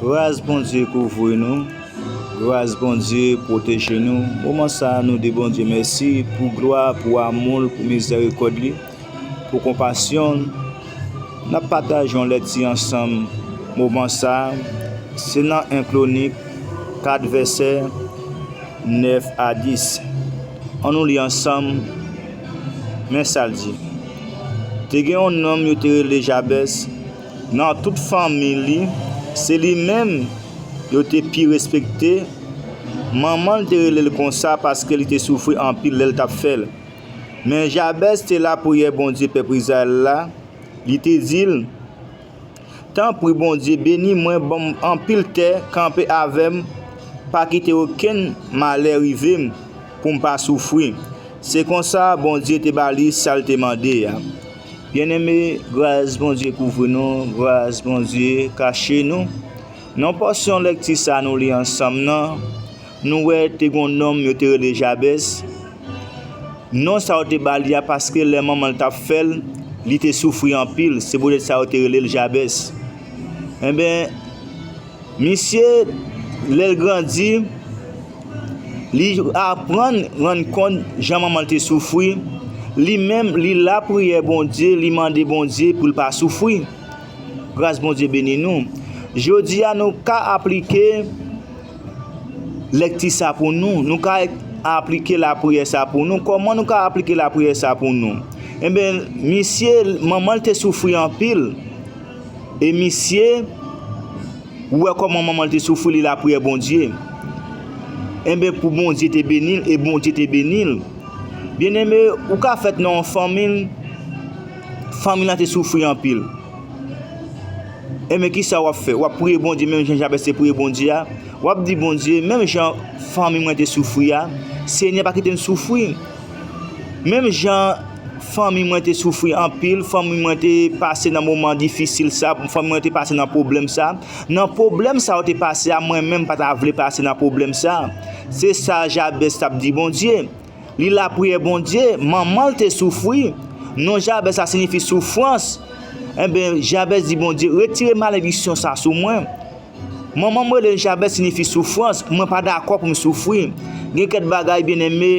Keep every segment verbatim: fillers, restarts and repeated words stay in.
Gras Bondye kouvri nou. Gras Bondye pwoteje nou. Moman sa a, nou di Bondye mèsi pou glwa, pou amou l, pou mizèrikòd li, pou konpasyon l. N ap pataje yon lèkti ansanm moman sa a. Se nan en Kwonik kat vèsè nèf a dis. Ann nou li ansanm. Men sa l di. Te gen yon nonm yo te rele Jabès. Nan tout fanmi li, se li menm yo te pi respekte. Manman l te rele l konsa paske li te soufri anpil lè l t ap fè l. Men Jabès te lapriyè Bondye pèp Izrayèl la. Li te di l, tanpri, Bondye, beni mwen, ban m anpil tè, kanpe avè m, pa kite okenn malè rive m pou m pa soufri. Se konsa, Bondye te ba li sa l te mande a. Byeneme, gras Bondye kouvri nou, gras Bondye kache nou. Nan pòsyon lèkti sa a nou li ansanm nan, nou wè te gen yon nonm yo te rele Jabès. Non sa yo te ba li a paske lè manman l t ap fè l, li te soufri anpil. Se poutèt sa yo te rele l Jabès. Enben, misye, lè l grandi, li aprann rann kont jan manman l te soufri. Li menm, li lapriyè Bondye, li mande Bondye pou l pa soufri. Gras Bondye beni nou. Jodi a, nou ka aplike lèkti sa pou nou. Nou ka aplike lapriyè sa pou nou. Kòman nou ka aplike lapriyè sa pou nou? Enben, misye, manman l te soufri anpil. E misye, ou wè kòman manman l te soufri, li lapriyè Bondye. Enben, pou Bondye te beni l, e Bondye te beni l. Byeneme, ou ka fèt nan yon fanmi, fanmi lan te soufri anpil. Enben, kisa w ap fè? W ap priye Bondye, menm jan Jabès te priye Bondye a. W ap di Bondye, menm jan fanmi mwen te soufri a, Senyè, pa kite m soufri. Menm jan fanmi mwen te soufri anpil, fanmi mwen te pase nan moman difisil sa, fanmi mwen te pase nan pwoblèm sa. Nan pwoblèm sa yo te pase a, mwen menm pa ta vle pase nan pwoblèm sa. Se sa Jabès t ap di Bondye. Li lapriyè Bondye, manman l te soufri. Non Jabès la siyifi soufrans. Enben, Jabès di Bondye, retire malediksyon sa sou mwen. Manman m rele Jabès siyifi soufrans, mwen pa dakò pou m soufri. Gen kèk bagay, byeneme,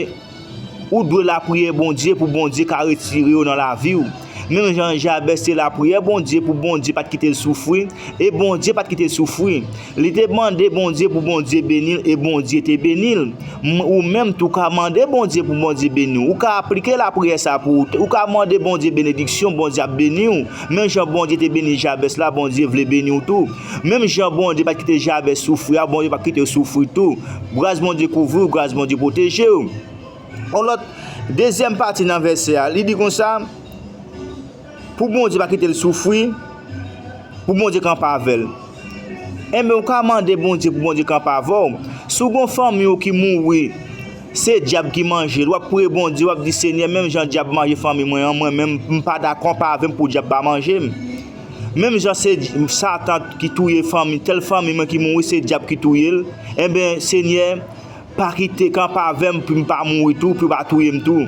ou dwe lapriyè Bondye pou Bondye ka retire yo nan lavi w. Menm jan Jabès te lapriyè Bondye pou Bondye pa t kite l soufri, e Bondye pa t kite l soufri. Li te mande Bondye pou Bondye beni l, e Bondye te beni l. M-, ou menm tou ka mande Bondye pou Bondye beni w. Ou ka aplike lapriyè sa pou ou. Ou ka mande Bondye benediksyon, Bondye ap beni w. Menm jan Bondye te beni Jabès la, Bondye vle beni w tou. Menm jan Bondye pa t kite Jabès soufri a, Bondye pa t kite w soufri tou. Gras Bondye kouvri w, gras Bondye pwoteje w. On lòt, dezyèm pati nan vèsè a, li di konsa, pou Bondye pa kite l soufri, pou Bondye kanpe avè l. Enben, ou ka mande Bondye pou Bondye kanpe avè w. Si w gen yon fanmi w ki mouri, se dyab ki manje l, w ap priye Bondye, w ap di, Senyè, menm jan dyab manje fanmi mwen an, mwen menm, m pa dakò, kanpe avè m pou dyab pa manje m. Menm jan se Satan ki touye fanmi, tèl fanmi mwen ki mouri, se dyab ki touye l, enben, Senyè, pa kite, kanpe avè m pou m pa mouri tou, pou yo pa touye m tou.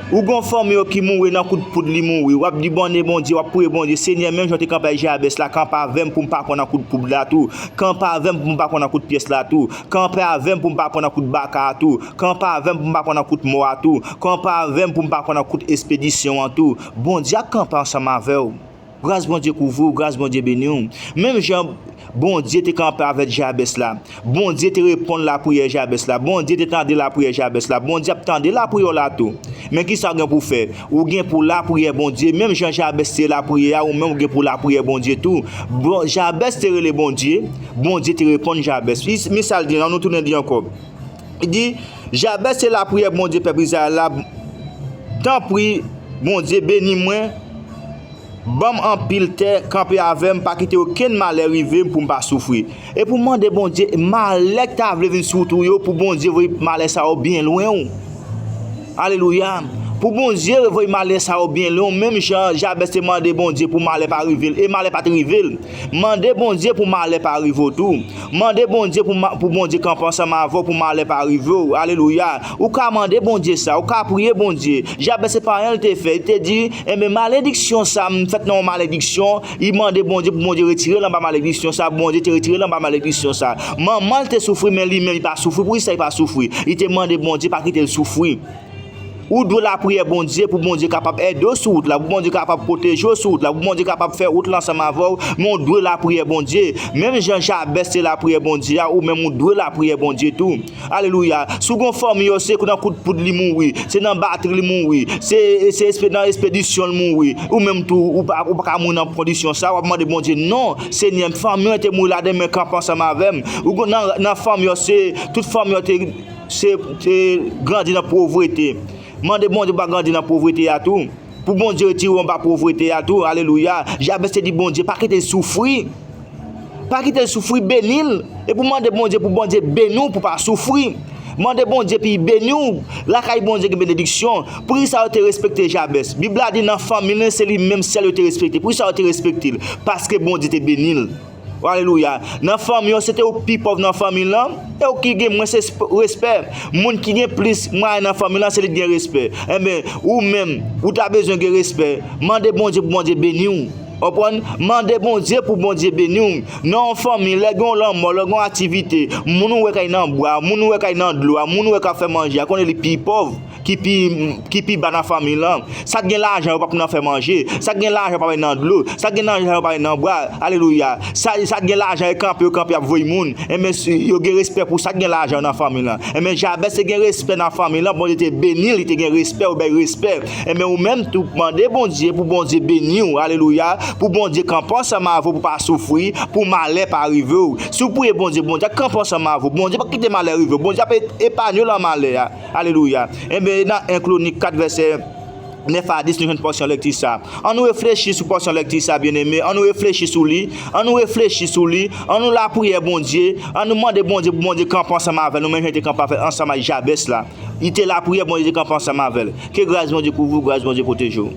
Ou gen fanmi yo ki mouri nan kout poud li mouri. W ap di, mande Bondye, w ap priye Bondye, Senyè, menm jan w te kanpe ak Jabès la, kanpe avè m pou m pa pran nan kout poud la tou. Kanpe avè m pou m pa pran nan kout pyès la tou. Kanpe avè m pou m pa pran nan kout baka a tou. Kanpe avè m pou m pa pran nan kout mò a tou. Kanpe avè m pou m pa pran nan kout espedisyon an tou. Bondye ap kanpe ansanm avè w. Gras Bondye kouvri w, gras Bondye beni w. Menm jan Bondye te kanpe avèk Jabès la, Bondye te reponn lapriyè Jabès la, Bondye te tande lapriyè Jabès la, Bondye ap tande lapriyè w la tou. Men kisa w gen pou w fè? Ou gen pou w lapriyè Bondye, menm jan Jabès te lapriyè a, ou menm ou gen pou w lapriyè Bondye tou. Bon, Jabès te rele Bondye, Bondye te reponn Jabès. Li, men sa l di, ann nou tounen li ankò. Li di, Jabès te lapriyè Bondye pèp Izrayèl la, tanpri, Bondye, beni mwen, ban m anpil tè, kanpe avè m, pa kite okenn malè rive m pou m pa soufri. E pou mande Bondye, malè k ta vle vin sou wout ou yo, pou Bondye voye malè sa yo byen lwen w. Alelouya. Pou Bondye voye malè sa yo byen lwen, menm jan Jabès te mande Bondye pou malè pa rive l, e malè pa t rive l. Mande Bondye pou malè pa rive w tou. Mande Bondye pou, ma- pou Bondye kanpe ansanm avè w pou malè pa rive w. Alelouya. Ou ka mande Bondye sa, ou ka priye Bondye. Jabès se pa anyen l te fè. Li te di, enben, malediksyon sa m fèt nan yon malediksyon. Li mande Bondye pou Bondye retire l anba malediksyon sa. Bondye te retire l anba malediksyon sa. Manman l te soufri, men li menm li pa soufri. Poukisa li pa soufri? Li te mande Bondye pa kite l soufri. Ou dwe lapriyè Bondye pou Bondye kapab ede w sou wout la, pou Bondye kapab pwoteje w sou wout la, pou Bondye kapab fè wout la ansanm avè w, men ou dwe lapriyè Bondye. Menm jan Jabès te lapriyè Bondye a, ou menm ou dwe lapriyè Bondye tou. Alelouya. Si w gen yon fanmi w, se nan kout poud li mouri, se nan batri li mouri, se, se espe- nan espedisyon li mouri, ou menm tou, ou pa, ou pa ka mouri nan kondisyon sa, w ap mande Bondye, non, Senyè, fanmi w te mouri ladan, men kanpe ansanm avè m. Ou gen nan, nan fanmi w, se tout fanmi w te se, se grandi nan povrete. Mande Bondye pou pa grandi nan povrete a tou. Pou Bondye retire w anba povrete a tou. Alelouya. Jabès te di Bondye, pa kite l soufri. Pa kite l soufri, beni l. E pou mande Bondye, pou Bondye beni w, pou pa soufri. Mande Bondye pou l beni w. Lakay Bondye gen benediksyon. Poukisa yo te respekte Jabès? Bib la di nan fanmi l, se li menm sèl yo te respekte. Poukisa yo te respekte l? Paske Bondye te beni l. Alelouya. Nan fanmi w, se te ou ki pi pòv nan fanmi lan, e ou ki gen mwens esp- respè. Moun ki gen plis mwayen nan fanmi lan, se li ki gen respè. Enben, ou menm, ou ta bezwen gen respè. Mande Bondye pou Bondye beni w. Konprann? Mande Bondye pou Bondye beni w. Nan yon fanmi, lè gen yon lanmò, lè gen yon aktivite, moun ou wè k al nan bwa, moun ou wè k al nan dlo a, moun ou wè k ap fè manje a, konnen li pi pòv, ki pi, ki pi ba nan fanmi lan. Sa k gen lajan yo p ap nan fè manje. Sa k gen lajan yo p ap al nan dlo. Sa k gen lajan yo p ap al nan bwa. Alelouya. Sa, sa k gen lajan yo kanpe, yo kanpe ap voye moun. Enben, si yo gen respè pou sa k gen lajan yo nan fanmi lan. Enben, Jabès te gen respè nan fanmi lan. Bondye te beni l, li te gen respè, ou bay respè. Enben, ou menm tou, mande Bondye pou Bondye beni w. Alelouya. Pou Bondye kanpe ansanm avè w, pou pa soufri, pou malè pa rive w. Si w priye Bondye, Bondye ap kanpe ansanm avè w. Bondye p ap kite malè rive w. Bondye ap e- epanye w nan malè a. Alelouya. Enben, nan en Kwonik kat vèsè nèf a dis, nou jwenn pòsyon lèkti sa. Ann nou reflechi sou pòsyon lèkti sa, byeneme. Ann nou reflechi sou li. Ann nou reflechi sou li. Ann nou lapriyè Bondye. Ann nou mande Bondye pou Bondye kanpe ansanm avè nou, menm jan li te kanpe avè, ansanm ak Jabès la. Li te lapriyè, Bondye te kanpe ansanm avè l. Ke gras Bondye kouvri w, gras Bondye pwoteje w.